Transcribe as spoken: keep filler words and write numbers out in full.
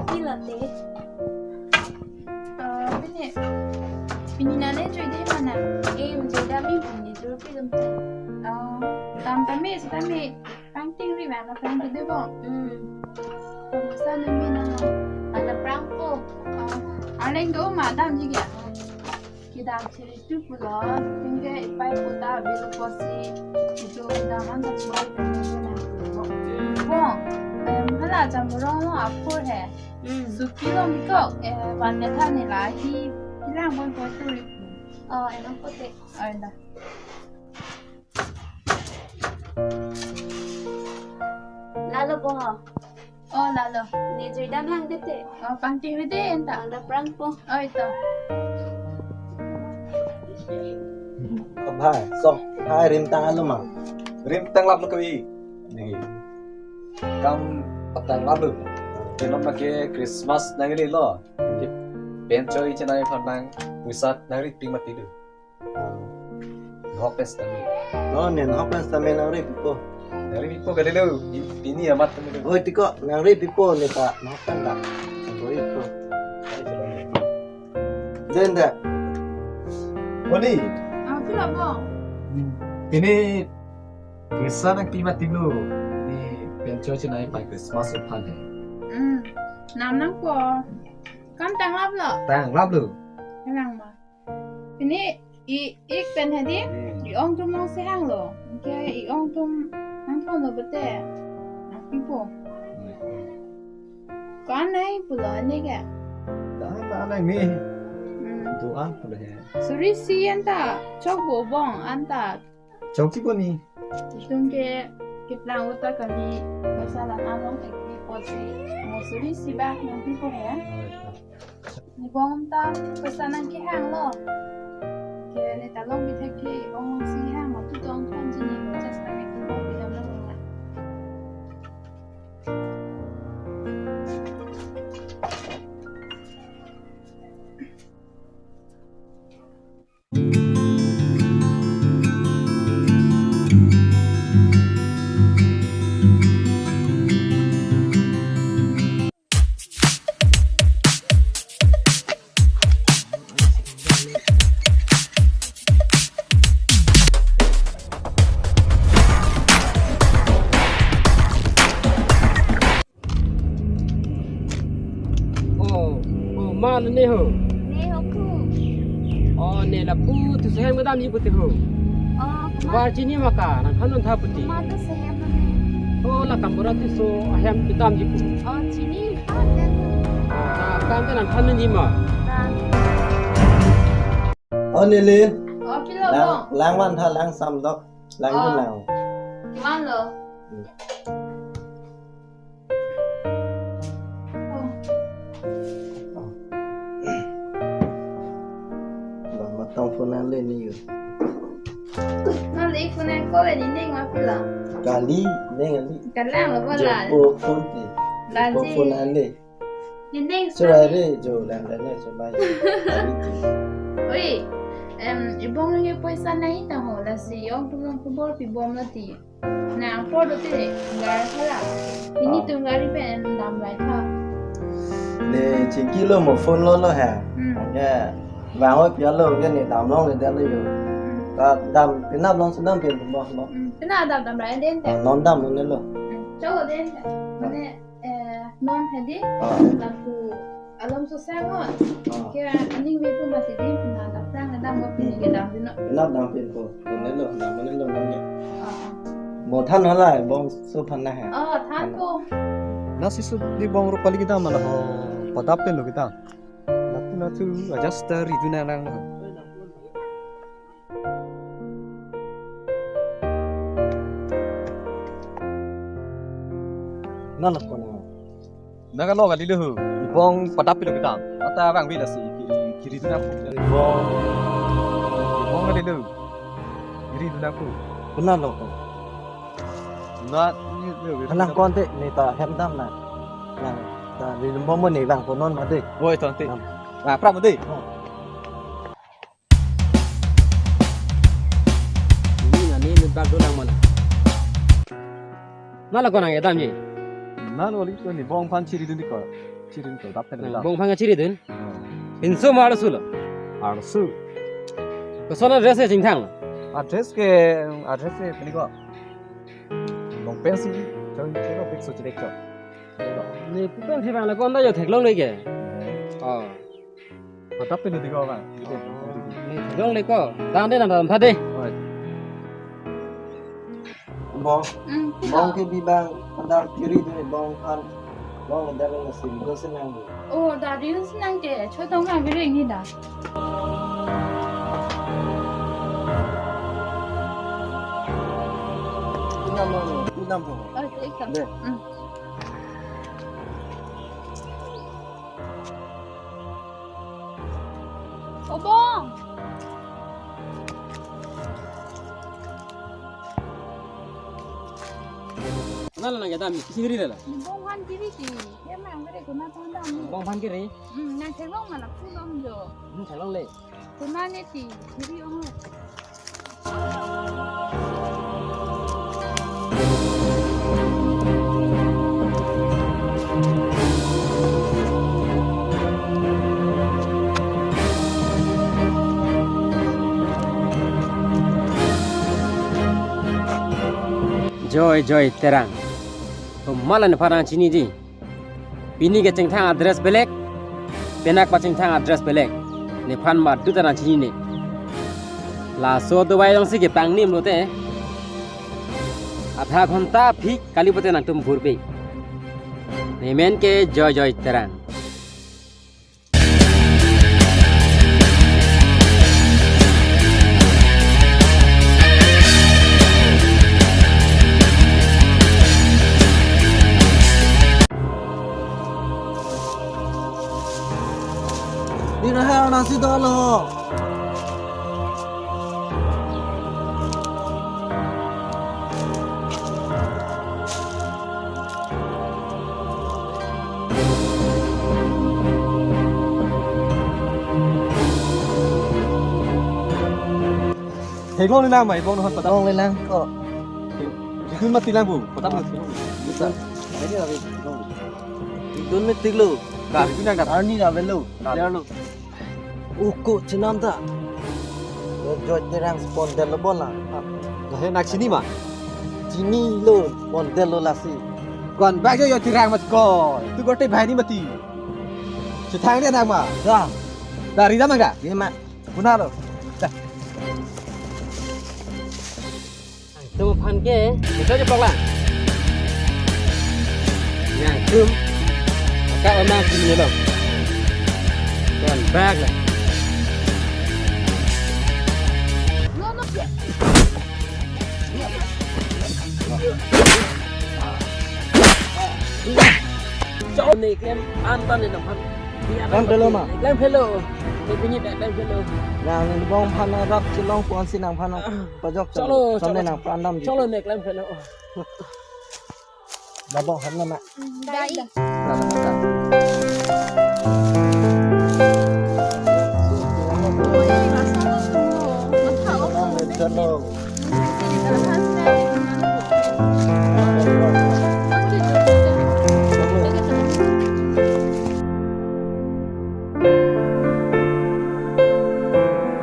Pilo te? Ah, pini, pini nane joide mana? Eh, joida mi pini jur pi dum te. Ah, dam tame, sitame, pangting ri mana pangting de bong. Hmm. Bangsa nang mi nang. Ada prangpo. Ah, arleng do ma damji ke? Kedam chiri tu pulo, tingke ipai puta bil kosi, itu kedam an ta chiri tu pulo. Bong, em, hala jam rong lo apor he. Hmm. Supi lo miko, eh, van ne than ne lahi, hilang bon po tu ri. Oh, emang pote. Oh, enda. Lalo po ho. Oh, lalo. Ne jui dam lang dete. Oh, pangting ride enta. Ang da prangpo. Oh, ito. Abhai, so, hai rimtang alo ma. Rimtang lap lo kawi. Ni. Kam patang lap lo. Kinom na ke Christmas nangli lo. Pen choi chenai phan nang. Wisat nangri ping mati do. Hok pen sitame. Oh, ne hok pen sitame nangri pipo. Nangri pipo kali lo. I-, pini amat kami lo. Oi, tiko, nangri pipo ne ta, hok pen ta. Nangri pipo. Den da. Boni. Ah, pilo bong. Pini Christmas nangpi mati lo. Ne pen choi chenai pa Christmas aphan he. Hmm. Nam nangpo. Kam tang lap lo. Tang lap lo. Tang ma. Pini i-ik pen hedi, hmm, i-ong atum along si hanglo. Anke i-ong atum nangthon lo bete. Nangpipo. Ko-an nai pulo ne ke? Da, da nai me. Hmm. Do-an pulo he. Suri isi anta chokpo bong anta. Chokji ko ni. Itum ke keplang uta kali, paisa la-an along thekji apotsi, mo suri isi bak nangpipo he. Ne bong ta paisa nangkehanglo. Ke ne ta long bithek ke ong si hang mo tu tong thon ji ni mo chas ta ke tu bong bidam lo bong la. Oh, oh, ma lo ne ho? Ne ho ku. Oh, ne lapu tu sehem kedam ji pute ho. Oh, kuma. Bar chini ma ka, nangthan non tha pute. Kuma tu sehem lo ne. Oh, la Kambura tu so ahem kedam ji pu. Oh, chini, ah, dan. Oh, ta kam te nangthan non ji ma. Dan. Oh, Nilin. Oh, pilo lang, bong. Lang van tha lang sam dok. Lang dun lang. Kiman lo? Hmm. Oh. Ba matang phone ale ni yo. Nang le phone ko le ni ning ma pila. Kali, ning ali. Kalang lo ba la. Jopo phone ti. Jopo phone ale. Ni ning. Sura re jo lang lang ne so bai. Oi, em, ibong nge poisa nai ta ho lasi ong tum long kubor pi bom lo ti. Nang apor do te gar hala. Ini ah, tum gari pen dam lai tha. Ne chingki lo mo phone lo lo ha. Hmm. Anke bang oi pia lo ke ne dam long le dam le yo. Hmm. Ta dam penap long sedam pen mo lo. Hmm. Penap dam dam lai den te. Ah, non dam lo ne lo. Hmm. Chau den te. Mane, eh, non hedi. Ah. Lapu alom so sang on. Ah. Ke aning me pu mati di na dam sang dam mo pini ke dam dino. Penap dam pen po. Ne lo dam ne lo ne. Ah. Mo than hala bong so phan na ha. Oh, than ko. Na si su di bong ro pali kedam ma la ho. Padap pen lo kedam. Na tu na tu aja star itu na lang lo. Na la ko na. Na ka lo kali lo. Ibong padap pen lo kedam. Ata bang bila si kiri, kiri tu na. Ibong. Ibong kali lo. Ri dun ako. Kuna lo ko. Na ni ni. Kanang konte ne ta hem dam na. Nang ta ri dun bom ne bang ko non ma de. Woi, tonte. Dam. Ah, pra ma de. Oh. Ni na ni ni bag do nang mana. Na la ko nang edam ji. Nang oli ko ni bong aphan chiridun di ko. Chiridun ko, dap pen nang dap. Bong aphan chiridun? Hmm. Pinso ma arloso lo? Arloso. Koson a-dress ke chingthang? A-dress ke, a-dress ke pini ko. Long pant si, chong chong pik so chirek chong. Nepu pen si bang la ko-an ta jo theklongle ke. Hmm. Oh. Ko dap pen di ko bang. Ne theklongle ko. Dam de, dam, dam tha de. Oi. Bong. Hmm, bong ke bi bang, pandar kiri tu bong aphan. Bong pandar nang si, do si nang. Oh, da ri si nang ke, chotong ka beri ni da. Unam, unam, unam. Oh, ekdom. De. Hmm. O bong. Nala nang kedam, isi ri nala. Bong aphan kiri ti, ya mang kiri kuna tong dam. Bong aphan kiri? Hmm, nang theklong ma la pulom jo. Hmm, theklongle. Kuna ne ti, kiri ong. Joy, Joy Terang. Komat la nephan nang chiniji. Pini kechingthang a-dress belek, penap kachingthang a-dress belek. Nephan madu ta nang chinine. Laso Dubai along si kepangnim lote, adha ghonta aphi kali pote nangtum burbe. Nemen ke Joy Joy Terang. Dina hai nasi dolo. Theklongle nang ma, ibong non patap. Theklongle nang ko. Theklong mati lang bu, patap. Bisa. Ini lagi theklong. Theklong mati lo. Ka, itu nang ka. Arni na velo. Ka. Velo. Uko chenam ta. Joy Terang pondetlo bola. Lahai nang chini ma? Chinilo, pondetlo lasi. Kon bak jo Joy Terang mat ko. Tu korte bhai ni mati. Chethang dia nang ma. Da. Da ri dam nang da. Ri ma. Kuna lo. Da. Tum aphan ke, kita je paklang. Nangtum. Ka nangtum ni lo. Kon bak la. Chau ne klem an tan ne nangphan. Klem pelo ma? Klem pelo. Ne pini bek klem pelo. Nang bong aphan rap chelong pon si nangphan pajok. Chalo, chalo, chalo. Nangphan dam. Chalo ne klem pelo. Nabong aphan na ma? Dai. Chalo.